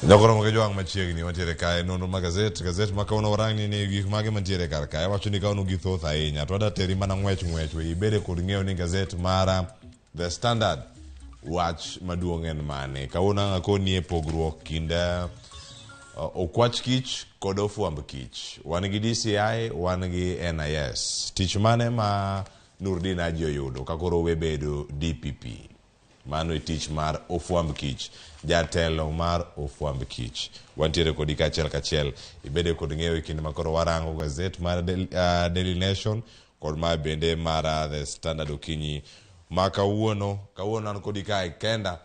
Nyakoromo gi jwang' machiegni wantiere kae nonro mag gazet gazet ma kawuono warangni ni gik mage mantiere kar kae awacho ni kawuono githoth ahinya to adwa teri mana ng'wech ng'wech we ibede kod ng'eyo ni gazet mara The Standard wach maduong' en mane kawuono ang' akoni e pogruok kind okwach kich kod ofwamb kich wan gi DCI wan gi NIS tich mane ma Nurdin Haji oyudo ka koro owe bedo DPP Mano e tich mar ofwamb kich, jatelo mar ofwamb kich. Wantiere kodi kachiel kachiel. Ibede kod ng'eyo e kinde ma koro warango gazet mar Daily Nation kod ma bende mar The Standard okinyi ma kawuono. Kawuono an kodi kae kenda.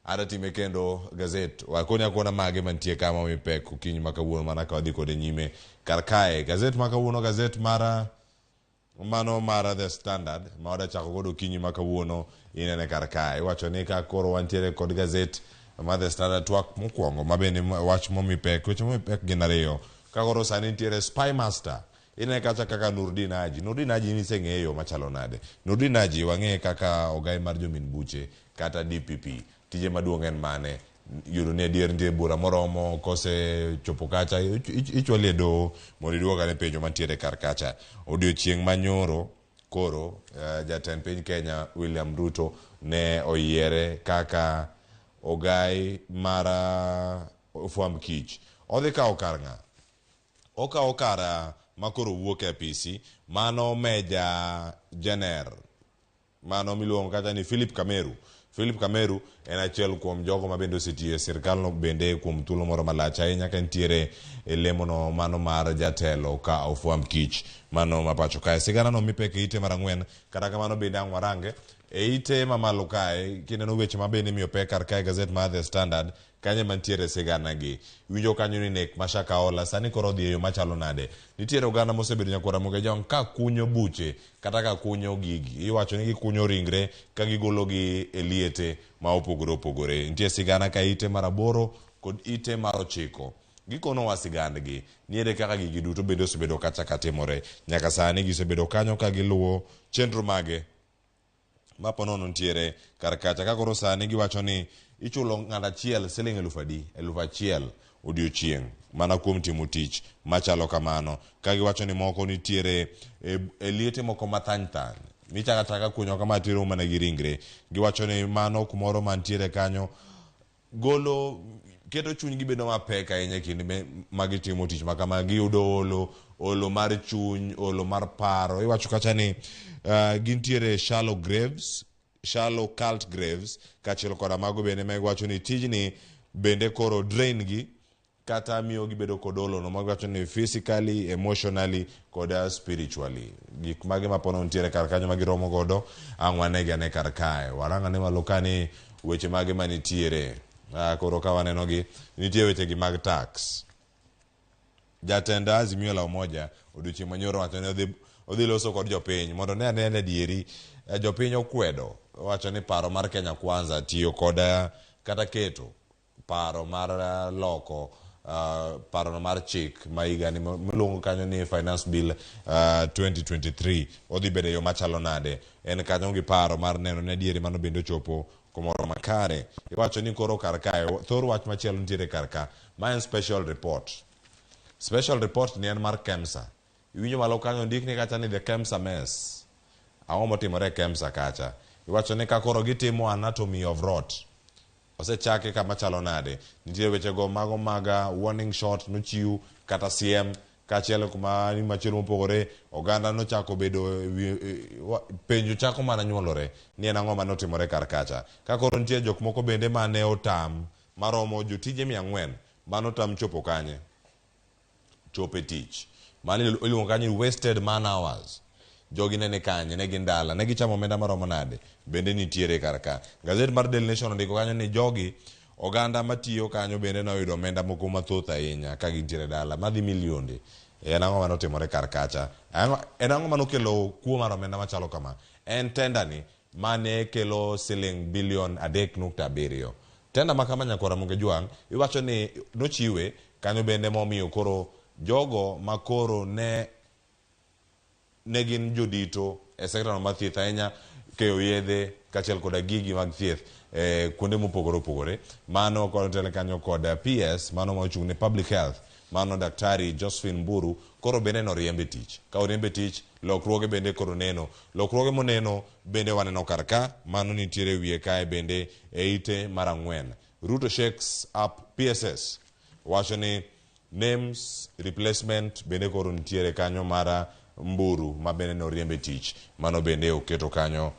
Ada time kendo gazet. Wakoni akona mage mantie ka ma omi pek okinyi ma kawuono mana ka wadhi kode nyime kar kae. Gazet ma kawuono gazet mar Mano mar The Standard ma wadachako godo okinyi ma kawuono inene kar kae. Iwacho ni ka koro wantiere kod gazet mar The Standard twak mokwongo ma bende wach momi pek, weche momi pek gin ariyo. Ka koro sani nitiere Spy Master, inene kacha kaka Nurdin Haji. Nurdin Haji in iseng'eye e yo machalo nade? Nurdin Haji wang'eye kaka ogai mar jomin buche kata DPP. Tije maduong' en mane? Yudo ni adier nitie bura moromo kose chopo kacha ichwali e doho mondo iduok ane penjo mantiere kar kacha. Odiochieng' ma nyoro koro jatend piny Kenya William Ruto ne oyiere kaka ogai mar ofwamb kich. Odhi kawo kar ng'a? Okawo kar ma koro wuok e apisi mano Meja Jener Mano miluongo kacha ni Philip Kameru. Philip Kameru en achiel kuom jogo ma bende osetiyo e sirkalno bende kuom thuolo moro malach ahinya ka nitiere e lemono mano mar jatelo ka ofwamb kich mano ma pacho kae. Sigana no mipek e ite mar ang'wen, kata kamano bende ang' warange e ite mamalo kae kineno weche ma bende imiyo pek kar kae gazet mar The Standard Kanyo ema nitiere sigana gi. Iwinjo kanyo ni nek ma Shakahola sani koro odhi e yo machalo nade? Nitiere oganda mosebedo nyakwar Ramogi Ajwang' ka kunyo buche kata ka kunyo gigi. Iwacho ni gikunyo ringre ka gigologi e liete ma opogore opogore. Nitie sigana ka ite mar aboro kod ite mar ochiko. Gikonowa sigandgi ni ere kaka gigi duto bende osebedo kacha katimore. Nyaka sani gisebedo kanyo ka giluwo chenro mage. Ma po nono nitiere kar kacha ka koro sani giwacho ni ichulo ng'ato achiel siling eluf adi? Eluf achiel odiochieng' mana kuom timo tich machalo kamano. Ka giwacho ni moko nitiere e, e liete moko mathany thany michako achaka kunyo kama tiromo mana gi ringre. Giwacho ni mano kumoro mantiere kanyo golo keto chunygi bedo mapek ahinya e kinde ma gitimo tich ma kama giyudo olo olo mar chuny olo mar paro iwacho kacha ni gintiere shallow graves shallow cult graves kaachiel koda mago bende ma iwacho ni tijni bende koro drain gi kata miyo gibedo kod olono ma giwacho ni physically, emotionally koda spiritually. Gik mage ma pono nitiere kar kanyo ma giromo godo ang' wanegi ane kar kae. Warang ane malo ka ni weche mage ma nitiere. Koro ka waneno gi, nitie weche gi mag tax. Jatend Azimio la Umoja odiochieng' manyoro wacho ni odhi loso kod jopiny mondo ne ane ni adieri jopiny okwedo. Owacho ni paro mar Kenya Kwanza tiyo kod kata keto paro mar loko parono mar chik ma higani miluongo kanyo ni Finance Bill 2023 odhi bedo e yo machalo nade. En kanyo gi paro mar neno ni adieri mano bende ochopo kumoro makare. Iwacho ni koro kar kae, thor wach machielo nitiere kar ka, ma en special report. Special report ni en mar KEMSA. Iwinjo malo kanyo ondikni kacha ni the KEMSA mess. Ang'o motimore e KEMSA kacha? Iwacho ni ka koro gitimo anatomy of rot. Osechake kama chalo nade? Nitie wechego mago mag warning shot nochiw kata siem kaachiel kuma ni machielo mopogore oganda nochako bedo penjo chako mana nyuolore ni en ang'o mane otimore kar kacha. Ka koro nitie jok moko bende mane otam maromo jotije 400 mane otam chopo kanye? Chopo e tich. Mano iluongo kanyo ni wasted man hours. Jogi ne ni kanye? Ne gin dala. Ne gichamo omenda maromo nade? Bende nitiere kar ka. Gazet mar Daily Nation ondiko kanyo ni jogi, oganda matiyo kanyo bende noyudo omenda moko mathoth ahinya ka gintiere dala, madhi milionde. En ang'o mane otimore kar kacha? En ang'o mane okelo kuo mar omenda machalo kama? En tender ni mane kelo siling bilion 3.7. Tenda ma kama nyakwar Ramogi Ajwang' iwacho ni nochiwe kanyo bende momiyo koro jogo ma koro ne ne gin jodito e sekta no mar thieth ahinya keyo yedhe kaachiel koda gigi mag thieth e kuonde mopogore opogore. Mano kod kanyo kod PS mano ma ochung' ne public health, mano Daktari Josephine Mburu, koro bende noriemb e tich. Ka oriemb e tich, lokruoge bende koro neno. Lokruoge moneno bende waneno kar ka, mano nitiere wiye kae bende e ite mar 4. Ruto shakes up PSS. Wacho ni names replacement bende koro nitiere kanyo mar Mburu ma bende noriemb e tich. Mano bende oketo kanyo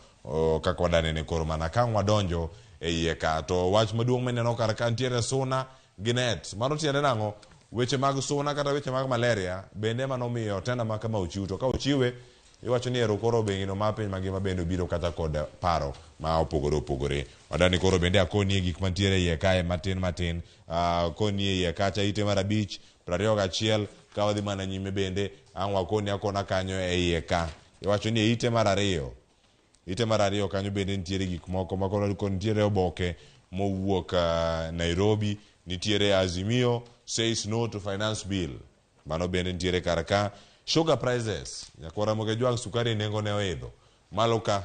kaka wadanene koro mana ka wadonjo e iye ka. To wach maduong' mineno kar ka nitiere suna gi net. Mano tiende nang'o? Weche mag suna kata weche mag malaria bende manomiyo tenda ma kama ochiw. To ka ochiwe, iwacho ni ero koro bengino mar piny mangima bende obiro kata kod paro ma opogore opogore. Wadani koro bende akonie gik mantiere iye kae matin matin. Akonie iye kacha ite mar 5, 21, ka wadhi mana nyime bende ang' wakoni akona kanyo e iye ka. Iwacho ni e ite mar 2. Ite mar 2 kanyo bende nitiere gik moko ma koro nitiere oboke mowuok Nairobi, nitiere Azimio says no to finance bill. Mano bende nitiere kar ka. Sugar prices, nyakwara Ramogi Ojwang' sukari nengo ne oidho malo ka.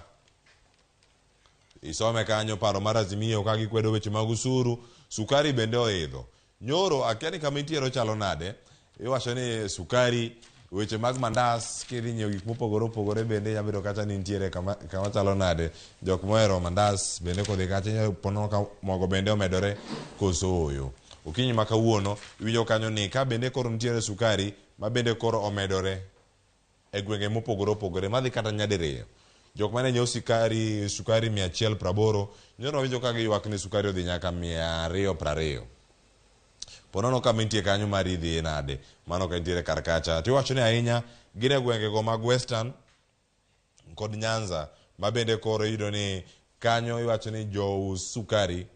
Isome kanyo paro mar Azimio ka gikwedo weche mag usuru, sukari bende oidho. Nyoro akia ni kama intiere ochalo nade, iwacho ni sukari, weche mag mandas, kidhi nyiewo gik mopogore opogore bende nyalo bedo kata ni nitiere kama chalo nade. Jok mohero mandas bende kodhi kacha inyalo pono ka mogo bende omedore koso ooyo. Okinyi ma kawuono iwinjo kanyo ni ka bende koro nitiere sukari ma bende koro omedore e gwenge mopogore opogore madhi kata nyadiriyo. Jok mane nyiewo sukari 180, nyoro winjo ka giywak ni sukari odhi nyaka 220. Ponono kama intie kanyo mari idhi nade, mano ka intiere kar kacha. To iwacho ni ahinya gin e gwenge go mag Western kod Nyanza ma bende koro iyudo ni kanyo iwacho ni jous sukari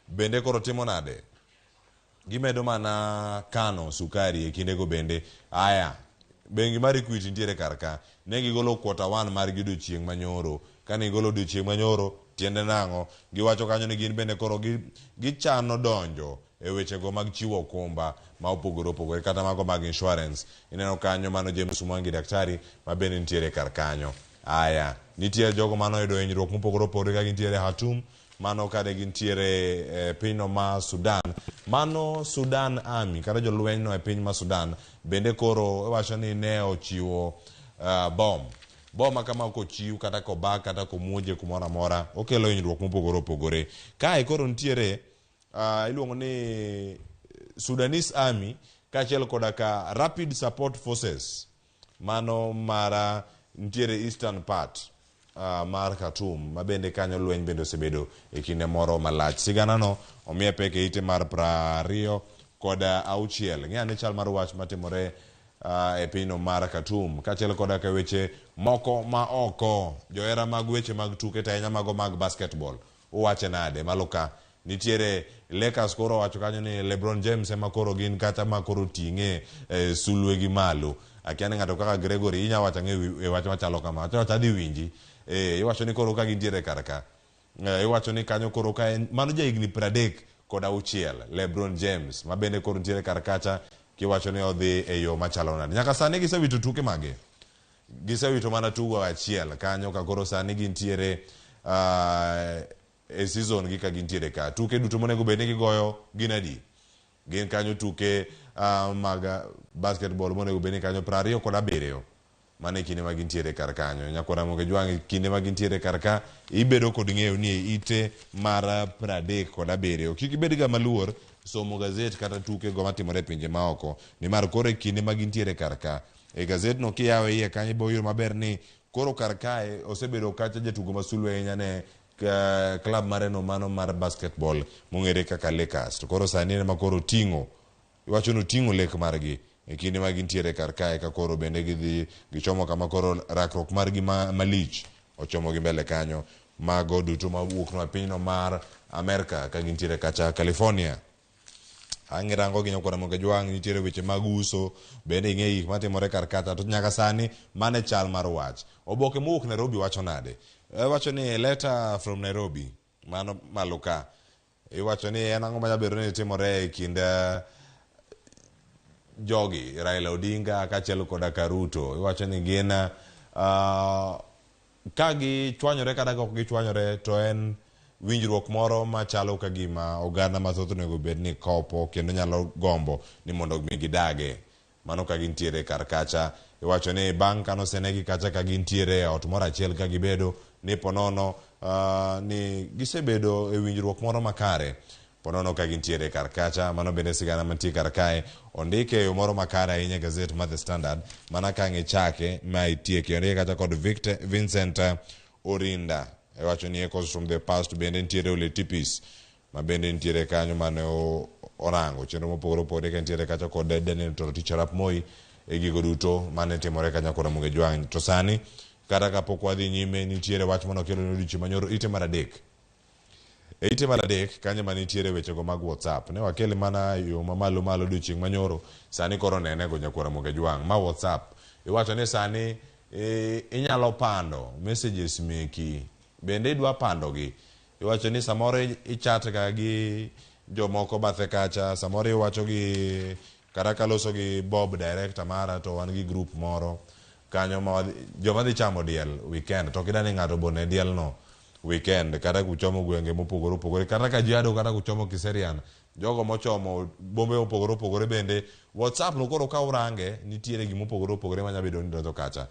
bende koro timo nade? Gimedo mana kano sukari e kindego bende. Aya, bengi mar Equity nitiere kar ka. Ne gigolo quarter 1 margi odiochieng' manyoro. Kane gigolo odiochieng' manyoro, tiende nang'o? Giwacho kanyo ni gin bende koro gichano donjo e wechego mag chiwo okumba ma opogore opogore kata mago mag insurance. Ineno kanyo mano James Mwangi daktari ma bende nitiere kar kanyo. Aya, nitie jogo manoyudo hinyruok mopogore opogore ka gintiere Khartoum, mano kane gintiere e pinyno ma Sudan. Mano Sudan Army kata jolweny no e piny ma Sudan bende koro iwacho ni ne ochiwo bom. Bom ma kama kochiw kata koba kata komuoje kumoro amora okelo hinyruok mopogore opogore. Kae koro nitiere iluongo ni Sudanese Army kaachiel koda ka Rapid Support Forces mano mara nitiere eastern part mar Khartoum ma bende kanyo lweny bende osebedo e kinde moro malach. Sigana no omiye pek e ite mar 26. Ng'e ane chal mar wach matimore e pinyno mar Khartoum kaachiel koda ka weche moko ma oko. Johera mag weche mag tuke to ahinya mago mag basketball uwache nade malo ka? Nitiere Lakers koro owacho kanyo ni LeBron James ema koro gin kata ma koro ting'e sulwe gi malo. Akia ni ng'ato kaka Gregory inya wacho ang'e e wach machalo kama. Wacho wacho adhi winji. Iwacho ni koro ka gintiere kar ka. Iwacho ni kanyo koro ka en mano ja higni 36 LeBron James ma bende koro nitiere kar kacha kiwacho ni odhi e yo machalo nade. Nyaka sani gisewito tuke mage. Gisewito mana tugo achiel kanyo ka koro sani gintiere e season gi ka gintiere ka. Tuke duto monego bed ni gigoyo gin adi? Gin kanyo tuke mag basketball monego bed ni kanyo 27. Mano e kinde ma gintiere kar kanyo. Nyakwar Ramogi Ojwang' e kinde ma gintiere kar ka ibedo kod ng'eyo ni e ite mar 37. Kik ibed ga maluor somo gazet kata tuke go matimore e pinje maoko. Nimar koro e kinde ma gintiere kar ka. E gazet no kiyawe iye kanyo ibo yudo maber ni koro kar kae osebedo kacha jatugo ma sulwe ahinya ne club mare no mano mar basketball mong'ere kaka Lakers. To koro sani en ema koro oting'o, iwacho ni oting'o lek margi e kinde ma gintiere kar kae ka koro bende gidhi gichomo kama koro rakruok margi malich ochomo gi mbele kanyo. Mago duto mawuok no e pinyno mar Amerka ka gintiere kacha California. Ang' irango gi nyakwar Ramogi Ojwang' nitiere weche mag uso bende ing'e gik matimore kar kacha to nyaka sani mano e chal mar wach. Oboke mowuok Nairobi wacho nade? Wacho ni letter from Nairobi mano malo ka. Iwacho ni en ang'o manyalo bedo ni timore e kind jogi Raila Odinga kaachiel koda ka Ruto. Iwacho ni gin Ka gichwanyore kata ka ok gichwanyore to en winjruok moro machalo ka gima oganda mathoth onego bed ni kopo kendo nyalo gombo ni mondo mi gidage. Mano ka gintiere kar kacha. Iwacho ni bang' kane osenegi kacha ka gintiere e ot moro achiel ka gibedo ni ponono uh, ni gisebedo e winjruok moro makare ponono ka gintiere kar kacha. Mano bende sigana mantie kar kae ondike e yo moro makare ahinya e gazet mar The Standard mana ka ang' ichake ma itieke. Ondike kacha kod Victor, Vincent Orinda. Iwacho ni Echoes from the Past bende nitiere Ole Tipis ma bende nitiere kanyo mane orango chenro mopogore opogore ka nitiere kacha kod Daniel Toroitich arap Moi e gigo duto mane timore kanyo kod Ramogi Ajwang'. To sani kata kapok wadhi nyime nitiere wach mane okelo ne odiochieng' manyoro ite mar adek. E ite mar adek kanyo ma nitiere wechego mag WhatsApp. Ne wakele mana e yo mamalo malo odiochieng' manyoro, sani koro nene go nyakwar Ramogi Ajwang'. Ma WhatsApp. Iwacho ni sani e, inyalo pando messages meki. Bende idwa pandogi. Iwacho ni samoro i chat ga gi jomoko bathe kacha, samoro iwacho gi kata kaloso gi Bob director mara to wan gi group moro kanyo ma joma dhi chamo diel weekend to ok idwa ni ng'ato obone diel no weekend kata kuchomo gwenge mopogore opogore kata Kajiado kata kuchomo Kiserian jogo mochomo bombe mopogore opogore bende WhatsApp no koro ka urange nitiere gima opogore opogore manya bedo ni donjo kacha.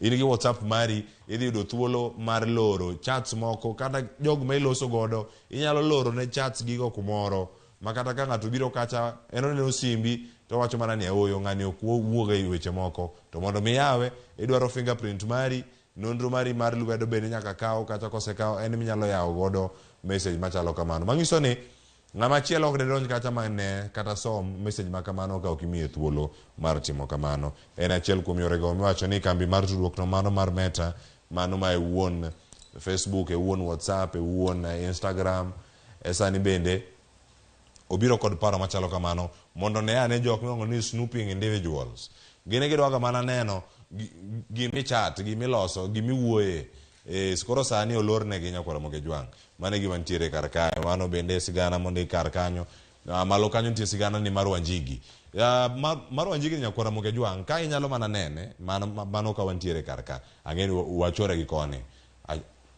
In gi WhatsApp mari idhi yudo thuolo mar loro chats moko kata jog ma iloso godo inyalo loro ne chats gigo kumoro ma kata ka ng'ato biro kacha en oneno simbi to owacho mana ni ooyo ng'ani ok wuog e weche moko to mondo mi yawe idwaro fingerprint mari nonro mari mar lwedo bende nyaka kaw kata kosekaw en eminyalo yawo godo message machalo kamano manyiso ni ng'ama chielo ok dedonj kacha ma ne kata som message ma kamano ka ok imiye thuolo mar timo kamano. En achiel kuom yorego miwacho ni kambi mar tudruok no mano mar Meta, mano ma e wuon Facebook, e wuon WhatsApp, e wuon Instagram, e sani bende obiro kod paro machalo kamano mondo ne ane jok miluongo ni snooping individuals. Gin gidwaga mana neno gimi chat, gimiloso, gimiwuoye. E, koro sani olornegi nyakwar Ramogi Ajwang'. Mano e gima nitiere kar kae. Mano bende sigana mondik kar kanyo. Ah, malo kanyo nitie sigana ni mar Wanjigi. Ah, mar, mar Wanjigi ni nyakwar Ramogi Ajwang' ka inyalo mana nene, mano, mano ka wantiere kar ka. Ang'e ni wachore gi koni.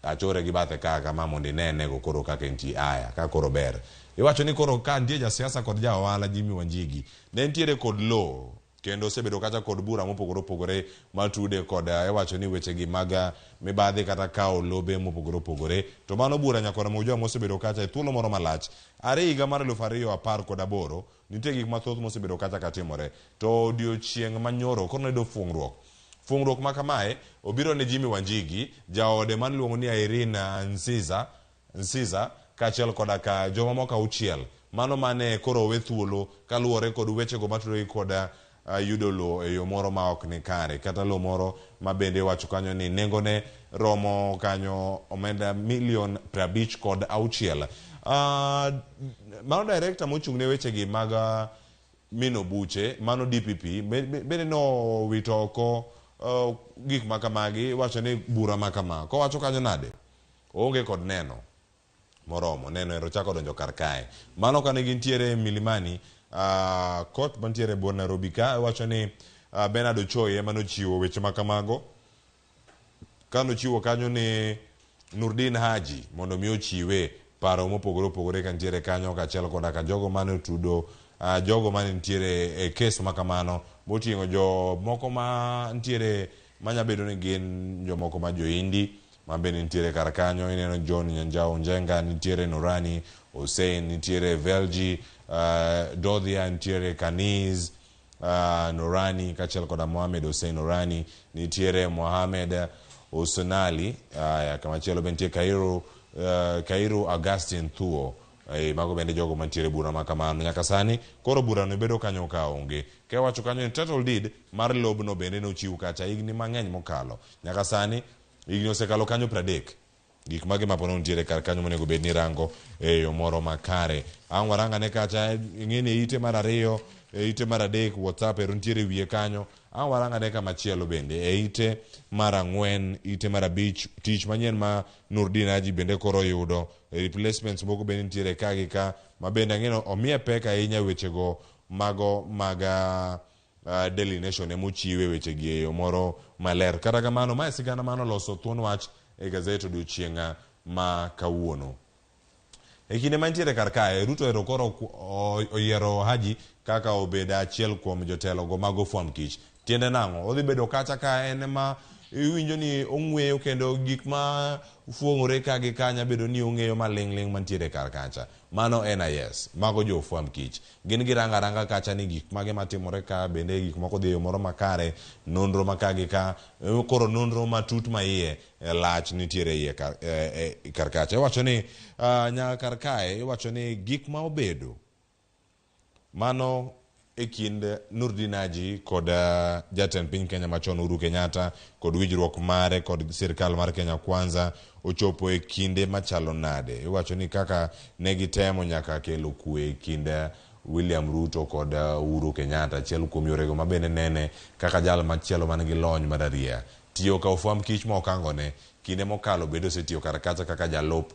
Achore gi bathe ka kama mondo inene go koro kaka entie. Aya, ka koro ber. Iwacho ni koro ka nitie jasiasa kod ja ohala Jimmy Wanjigi, ne nitiere kod lowo kendo osebedo kacha kod bura mopogore opogore matude kod iwacho ni wechegi mag mibadhi kata kawo lobe mopogore opogore. To mano bura nyakwar Ramogi Ojwang' mosebedo kacha e thuolo moro malach. Are higa mar 2018, nitie gik mathoth mosebedo kacha katimore. To odiochieng' manyoro koro noyudo fuong'ruok. Fuong'ruok ma kamae obiro ne Jimmy Wanjigi, jaode mane iluongo ni Irene Nsiza, Nsiza kaachiel koda ka joma moko auchiel. Mano mane koro owe thuolo kaluwore kod wechego matudore kod yudo lowo e yo moro ma ok ni kare kata lowo moro ma bende iwacho kanyo ni nengone romo kanyo omenda milion 56. Mano director mochung' ne wechegi mag mino buche mano DPP bende nowito oko gik ma kamagi iwacho ni bura ma kama kowacho kanyo nade oonge kod neno moromo neno ero chako donjo kar kae mano kane gintiere Milimani court mantiere e bwo Nairobi ka iwacho ni Bernard Ochoi ema nochiwo weche ma kamago kanochiwo kanyo ni Nurdin Haji mondo mi ochiwe paro mopogore opogore ka nitiere kanyo kaachiel koda ka jogo mane otudo jogo mane nitiere e kes ma kamano moting'o jomoko ma nitiere manya bedo ni gin jomoko ma joindi ma bende nitiere kar kanyo ineno John Nyanjao Njenga nitiere Nurani Hussein nitiere Velji Dodhia nitiere Kaniz Nurani kaachiel koda Mohamed Hussein Nurani nitiere Mohamed Husnali kamachielo be nitie Kairu, Kairu Augustine Thuo. Mago bende jogo mantiere bura ma kamano nyaka sani koro burano bedo kanyo ka onge ka iwacho kanyo ni title deed mar lobno bende nochiw kacha higni mang'eny mokalo nyaka sani higni osekalo kanyo 30 gik mage ma pono nitiere kar kanyo monego bed ni rango e yo moro makare. Ang' warangane kacha ing'e ni e ite mar ariyo, e ite mar adek WhatsApp ero nitiere wiye kanyo. Ang' warangane kamachielo bende e ite mar ang'wen, ite mar abich, tich manyien ma Nurdin Haji bende koro oyudo, replacements moko bende nitiere ka gi ka, ma bende ang'e ni omiye pek ahinya wechego mago mag Daily Nation ema ochiwe wechegi e yo moro maler. Kata kamano, mae sigana mane oloso thuon wach e gazet odiochieng' ma kawuono. E kinde mantiere kar kae, Ruto ero koro oyiero Haji kaka obed achiel kuom jotelo go mag ofwamb kich. Tiende nang'o? Odhi bedo kacha ka en ema iwinjo ni ong'weyo kendo gik ma fuong'ore ka gi ka nyabedo ni ong'eyo maling' ling' mantiere kar kacha. Mano NIS. Mago jo ofwamb kich. Gin girango aranga kacha ni gik mage matimore ka, bende gik moko dhi e yo moro makare, nonro ma ka gi ka, koro nonro matut ma iye lach nitiere iye kar, kar kacha. Iwacho ni nyaka kar kae, iwacho ni gik ma obedo mano e kind Nurdin Haji kod jatend piny Kenya machon Uhuru Kenyatta kod winjruok mare kod sirkal mar Kenya Kwanza ochopo e kinde machalo nade. Iwacho ni kaka ne gitemo nyaka kelo kwe e kind William Ruto kod Uhuru Kenyatta, achiel kuom yorego ma bende nene kaka jal machielo man gi lony mararieya. Tiyo ka ofwamb kich ma okangone, kinde mokalo bende osetiyo kar kacha kaka jalup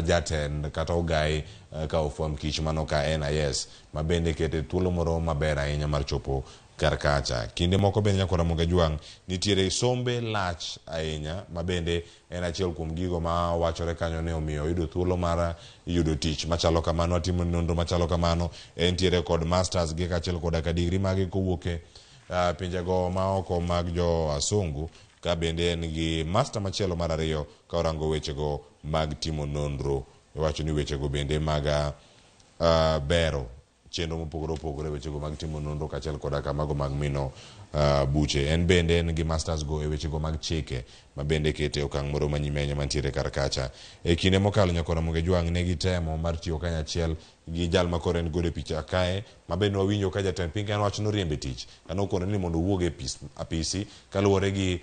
jatend kata ogai ka ofwamb kich mano ka NIS ma bende kete thuolo moro maber ahinya mar chopo kar kacha. Kinde moko bende Nyakwar Ramogi Ajwang' nitiere sombe lach ahinya ma bende en achiel kuom gigo ma wachore kanyo ni omiyo oyudo thuolo mar yudo tich machalo kamano, atimo nonro machalo kamano, entiere kod masters gi kaachiel koda ka digri mage kowuok e pinjego maoko mag jo asungu, ka bende en gi master machielo mar ariyo ka orango wechego mag timo nonro. Iwacho ni wechego bende mag bero chenro mopogore opogore wechego mag timo nonro kaachiel koda ka mago mag mino buche. En bende en gi masters go e wechego mag chike ma bende kete okang' moro manyime ahinya mantiere kar kacha. E kinde mokalo Nyakwar Ramogi Ajwang' ne gitemo mar tiyo kanyachiel gi jal ma koro en godo e picha kae ma bende wawinjo ka jatend piny Kenya nowacho ni oriembe tich kane okone ni mondo owuog e apisi kaluwore gi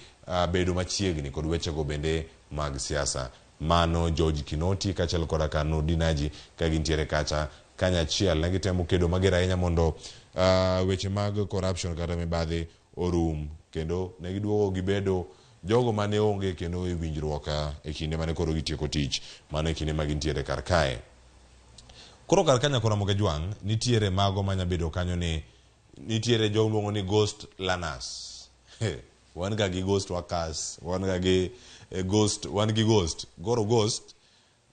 bedo machiegni kod wechego bende mag siasa. Mano George Kinoti kaachiel koda ka Nurdin Haji ka gintiere kacha kanyachiel ne gitemo kedo mager ahinya mondo weche mag corruption kata mibadhi orum kendo ne giduogo gibedo jogo mane onge kendo e winjruok e kinde mane koro gitieko tich mano e kinde ma gintiere kar kae. Koro kar ka Nyakwar Ramogi Ajwang' nitiere mago manya bedo kanyo ni nitiere jogo miluongo ni ghost learners. Wan ga gi ghost workers, wan ga gi ghost, wan gi ghost. Koro ghost,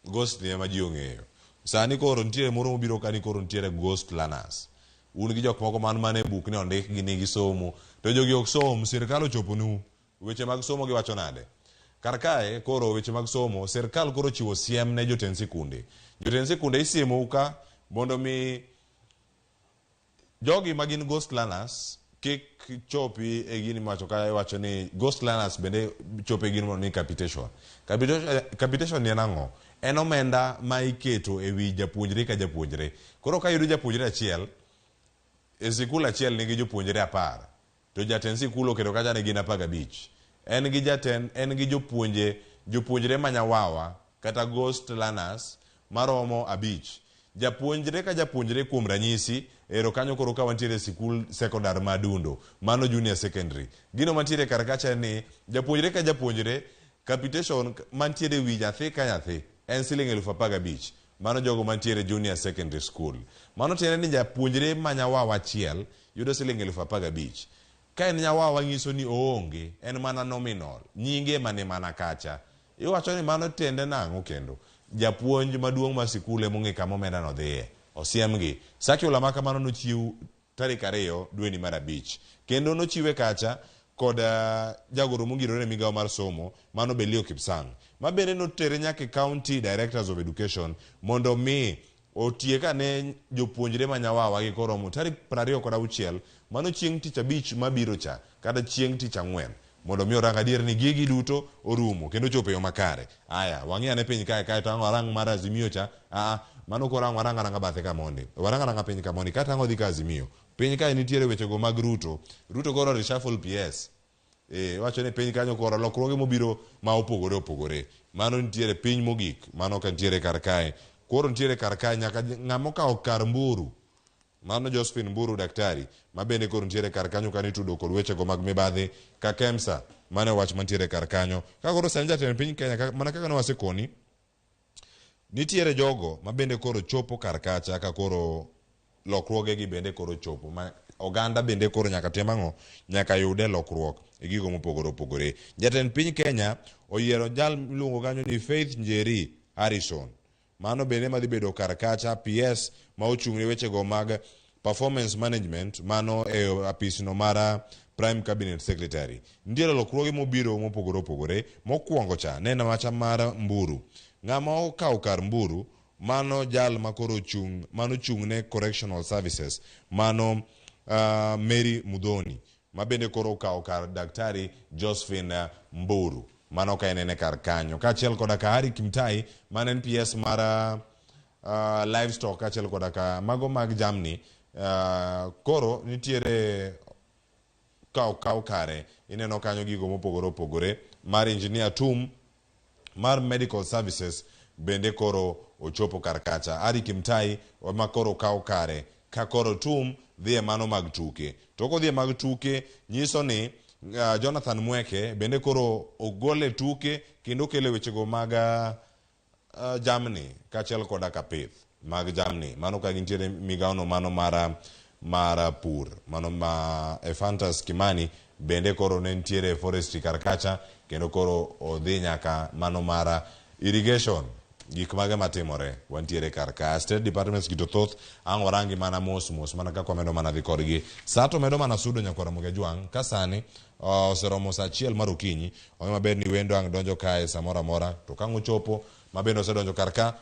ghost ni ema ji ong'eyo. Sani koro nitiere moro mobiro ka ni koro nitiere ghost learners. Un gi jok moko man mana e buk ni ondik gi ni gisomo, to jogi ok som, sirkal ochoponu. Weche mag somo giwacho nade? Kar kae koro weche mag somo, sirkal koro ochiwo siem ne jotend sikunde. Jotend sikunde isiemou ka mondo mi jogi ma gin ghost learners kik chopi e gini miwacho ka iwacho ni ghost learners bende chopo e gino miluongo ni capitation. Capitation, capitation ni en ang'o? En omenda ma iketo e wi japuonjre ka japuonjre. Koro ka iyudo japuonjre achiel e sikul achiel nigi jopuonjre 10 to jatend sikul oketo kacha ni gin 15. En gi jatend, en gi jopuonje, jopuonjre ma nyawawa kata ghost learners maromo 5. Japuonjre ka japuonjre kuom ranyisi, ero kanyo koro ka wantiere e sikul sekondar ma Adundo, mano junior secondary. Gino mantiere kar kacha en ni japuonjre ka japuonjre capitation mantiere e wi nyathi ka nyathi en siling 15,000. Mano jogo mantiere junior secondary school. Mano tiende ni japuonjre ma nyawawa achiel yudo siling 15,000. Ka en nyawawa nyiso ni oonge, en mana nominal, nyinge ema ni mana kacha. Iwacho ni mano tiende nang'o kendo? Japuonj maduong' mar sikul ema ong'e kama omenda no dhiye. Osiemgi. Circular ma kamano nochiw tarik 2 dweni mar 5. Kendo nochiwe kacha kod jagoro mongirore ne migawo mar somo, mano Belio Kipsang'. Ma bende notere nyaka e County Directors of Education mondo mi otiek ane jopuonjre ma nyawawa gi koromo tarik 26, mano chieng' tich abich mabiro cha, kata chieng' tich ang'wen, mondo mi orang adier ni gigi duto orumo kendo ochopo e yo makare. Aya, wang'i ane piny kae kae to ang' warang mar Azimio cha, aa, mano koro ang' warang aranga bathe ka mondi. Warang aranga piny ka mondi, kae to ang' wadhi ka Azimio. Piny kae nitiere wechego mag Ruto. Ruto koro reshuffle PS. Iwacho ni piny kanyo koro lokruoge mobiro ma opogore opogore. Mano nitiere piny mogik, mano ka nitiere kar kae. Koro nitiere kar kae nyaka ng'ama okawo kar Mburu. Mano Josephine Mburu daktari, ma bende koro nitiere kar kanyo kane itudo kod wechego mag mibadhi ka KEMSA. Mano e wach mantiere kar kanyo. Ka koro sani jatend piny Kenya, mana kaka ne wasekoni, nitiere jogo ma bende koro chopo kar kacha ka koro lokruoge gi bende koro chopo ma Oganda bende koro nyaka tim ang'o? Nyaka yude lokruok e gigo mopogore opogore. Jatend piny Kenya oyiero jal miluongo kanyo ni Faith Njeri Harrison. Mano bende madhi bedo kar kacha PS ma ochung' ne wechego mag performance management mano e apisno mar Prime Cabinet Secretary. Nitiere lokruoge mobiro mopogore opogore. Mokwongo cha ne en wacha mar Mburu. Ng'ama okawo kar Mburu mano jal ma koro ochung' mano ochung' ne Correctional Services mano Mary Muthoni ma bende koro okawo kar Daktari Josephine Mburu. Mano ka inene kar kanyo. Kaachiel koda ka Harry Kimtai mane en PS mar livestock kaachiel koda ka mago mag jamni koro nitiere ka okaw kare ineno kanyo gigo mopogore opogore mar Engineer Tum mar Medical Services bende koro ochopo kar kacha. Harry Kimtai ema koro kawo kare ka koro Tum dhi e mano mag tuke. To kodhi e mag tuke nyiso ni Jonathan Mweke bende koro ogol e tuke kendo okelo wechego mag jamni kaachiel koda ka pith mag jamni. Mano ka gintiere migawono mano mar pur. Mano ma Ephantus Kimani bende koro ne nitiere forestry kar kacha kendo koro odhi nyaka mano mar irrigation. Gik mage matimore wantiere kar ka. State departments gi to thoth ang' warangi mana mos mos mana kaka wamedo mana dhi kodgi. Sa to medo mana sudo nyakwar Ramogi Ajwang' ka sani oseromo sa achiel mar okinyi. Ong'e maber ni wendo ang' donjo kae samoro amora to ka ang' ochopo ma bende osedonjo kar ka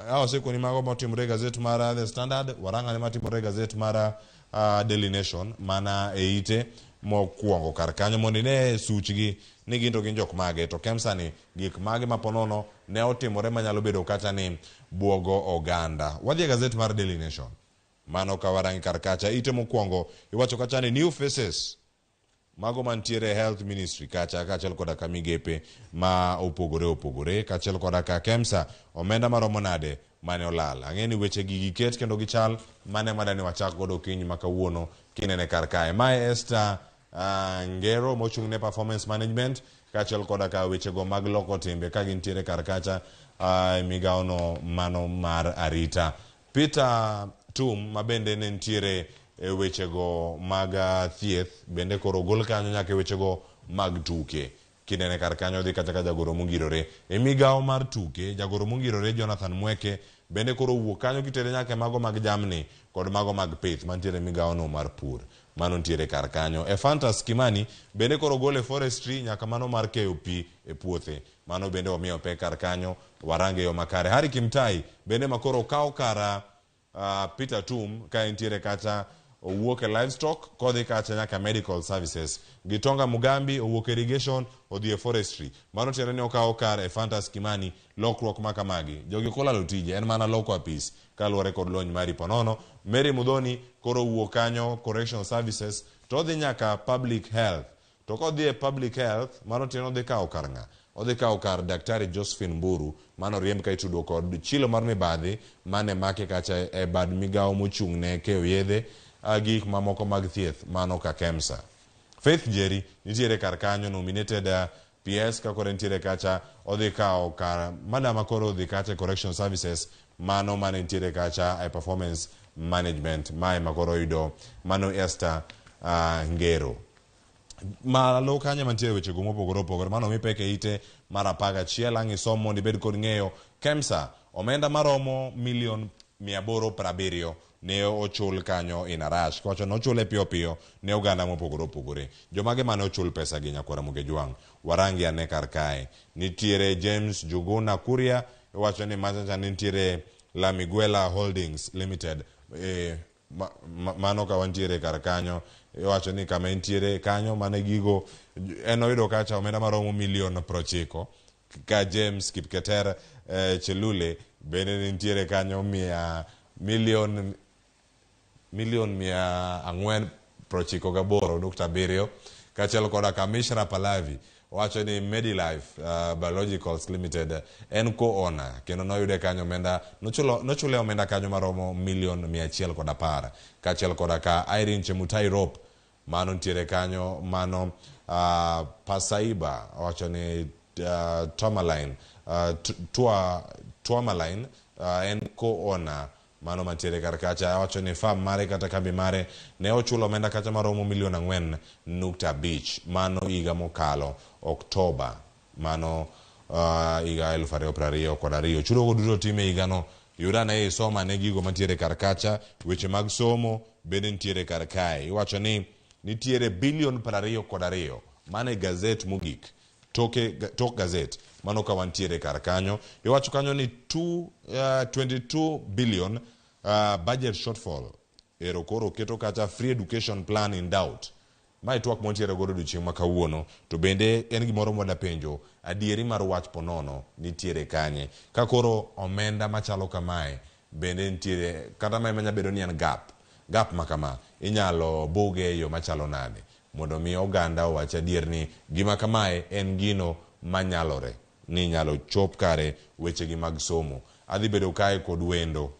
awasekoni mago motimore e gazet mar The Standard, warang ane matimore e gazet mar Daily Nation mana e ite mokwongo kar kanyo mondo ine suchgi ni gin to gin jok mage to KEMSA ni gik mage ma ponono ne otimore manyalo bedo kata ni buogo oganda. Wadhi e gazet mar Daily Nation. Mano ka warangi kar kacha ite mokwongo iwacho kacha ni new faces mago mantiere e health ministry kacha kaachiel koda ka migepe ma opogore opogore kaachiel koda ka KEMSA omenda maromo nade mane olal. Ang'e ni weche gi giket kendo gichal mane madani wachak godo okinyi ma kawuono kinene kar kae. Mae Esther Ngero mochung' ne performance management kaachiel koda ka wechego mag loko timbe ka gintiere kar kacha e migawono mano mar arita. Peter Tum ma bende ne nitiere e wechego mag thieth bende koro ogol kanyo nyaka e wechego mag tuke. Kinene kar kanyo odhi kacha ka jagoro mongirore. E migawo mar tuke, jagoro mongirore Jonathan Mweke bende koro owuok kanyo kitere nyaka e mago mag jamni kod mago mag pith mantiere e migawono mar pur. Mano nitiere kar kanyo. Ephantus Kimani bende koro ogol e forestry nyaka mano mar keyo pi e puothe. Mano bende omiyo pek kar kanyo warange yo makare. Harry Kimtai bende ma koro okawo kar Peter Tum ka entiere kacha owuok e livestock kodhi kacha nyaka medical services. Gitonga Mugambi owuok e irrigation odhi e forestry. Mano tiende ni okawo kar Ephantus Kimani. Lokruok ma kamagi. Jogi ok olalo tije, en mana loko apis kaluwore kod lony mari ponono. Mary Muthoni koro owuok kanyo correctional services to odhi nyaka public health. To kodhi e public health, mano tiende odhi kawo kar ng'a? Odhi kawo kar Daktari Josephine Mburu mane oriemb ka itudo kod chilo mar mibadhi mane make kacha e bad migawo mochung' ne keyo yedhe gik mamoko mag thieth mano ka KEMSA. Faith Njeri nitiere kar kanyo nominated PS ka koro entiere kacha odhi kawo kar madam koro odhi kacha e correction services mano mane nitiere kacha e performance management mae ma koro oyudo mano Esther Ngero. Malo kanyo mantiere wechego mopogore opogore mano mi pek e ite mar 11 ang' isom mondo ibed kod ng'eyo. KEMSA omenda maromo milion 870 ne ochul kanyo in a rush. Kowacho nochule piyo piyo ne oganda mopogore opogore. Jomage mane ochul pesa gi nyakwar Ramogi Ajwang'? Warangi ane kar kae. Nitiere James Njuguna Kuria, iwacho ni machacha nitiere La Miguela Holdings Limited. Mano ka wantiere kar kanyo, iwacho ni kama entiere kanyo mane gigo en oyudo kacha omenda maromo milion 90 ka James Kipketer Chelule bende nitiere kanyo mia milion 498.7 kaachiel koda ka Mishra Pallavi wacho ni Medilife Biologicals Limited en co-owner kendo noyude kanyo omenda nochule omenda kanyo maromo milion 110 kaachiel koda ka Irene Chemutai Rop mano nitiere kanyo mano Pasaiba wacho ni Tourmaline, Tourmaline en co-owner. Mano mantiere kar kacha awacho ni farm mare kata kambi mare ne ochulo omenda kacha maromo milion 4.5 mano higa mokalo Oktoba mano higa 2022. Chudo go duto tim e higano. Yud ane isoma ane gigo mantiere kar kacha. Weche mag somo bende nitiere kar kae. Iwacho ni nitiere bilion 22. Mano e gazet mogik. Toke, tok gazet mano ka wantiere kar kanyo. Iwacho kanyo ni 22 billion budget shortfall. Ero koro keto kacha free education plan in doubt. Mae twak mwantiere godo odiochieng' ma kawuono, to bende en gimoro mwada penjo, adieri mar wach ponono nitiere kanye? Ka koro omenda machalo kamae bende nitiere, kata mae manya bedo ni en gap, gap ma kama inyalo buge e yo machalo nade mondo mi oganda owach adier ni gima kamae en gino manyalore ni inyalo chop kare wechegi mag somo. Adhi bedo kae kod wendo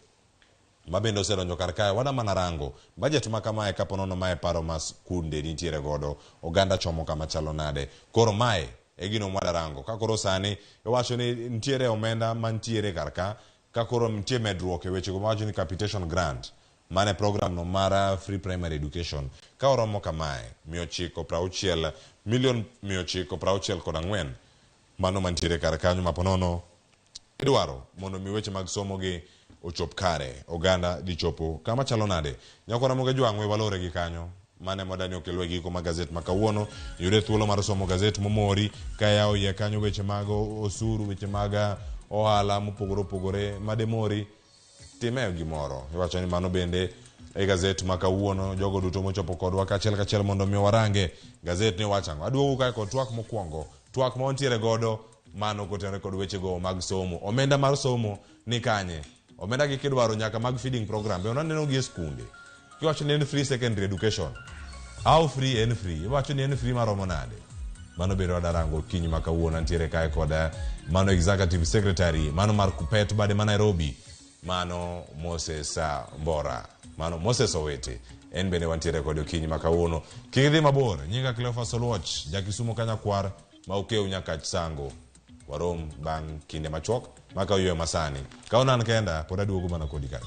ma bende osedonjo kar kae, wada mana rango budget ma kamae kapo nono mae paro ma skunde nitiere godo, oganda chomo kama chalo nade. Koro mae e gino mwada rango. Ka koro sani iwacho ni nitiere omenda mantiere kar ka, ka koro nitie medruok e wechego mawacho ni capitation grant, mane program no mar free primary education, ka oromo kamae, 960, milion 964, mano mantiere kar kanyo ma ponono idwaro mondo mi weche mag somo gi ochop kare, oganda dhi chopo kama chalo nade. Nyakwa Ramogi Ajwang' we walore gi kanyo. Mane modani okelwa e giko mag gazet ma kawuono. Yude thuolo mar somo gazet momori ka yawo iye kanyo weche mag osuru, weche mag ohala mopogore opogore mademori time gimoro. Iwacho ni mano bende e gazet ma kawuono. Jogo duto mochopo kodwa kachiel kachiel mondo mi warange gazet ni wacho ang'o. Aduogo kae kod twak mokwongo, twak ma wantiere godo mano kotenore kod wechego mag somo. Omenda mar somo ni kanye? Omenda gi kidwaro nyaka mag feeding program be waneno gi e skunde. Kiwacho ni en free secondary education, how free en free? Iwacho ni en free maromo nade? Mano bende wadarango okinyi ma kawuono. Antiere kae kod mano executive secretary mano mar Kuppet bade ma Nairobi, mano Moses Mbora, mano Moses Owete, en bende wantiere kode okinyi ma kawuono. Kik idhi mabor, nyinga Cleophas Oluoch, ja Kisumo Kanyakwar, ma okew nyaka Sango. Warom bang' kinde machuok maka yweyo masani. Ka onan kenda, pod aduogo mana kodi kar ka.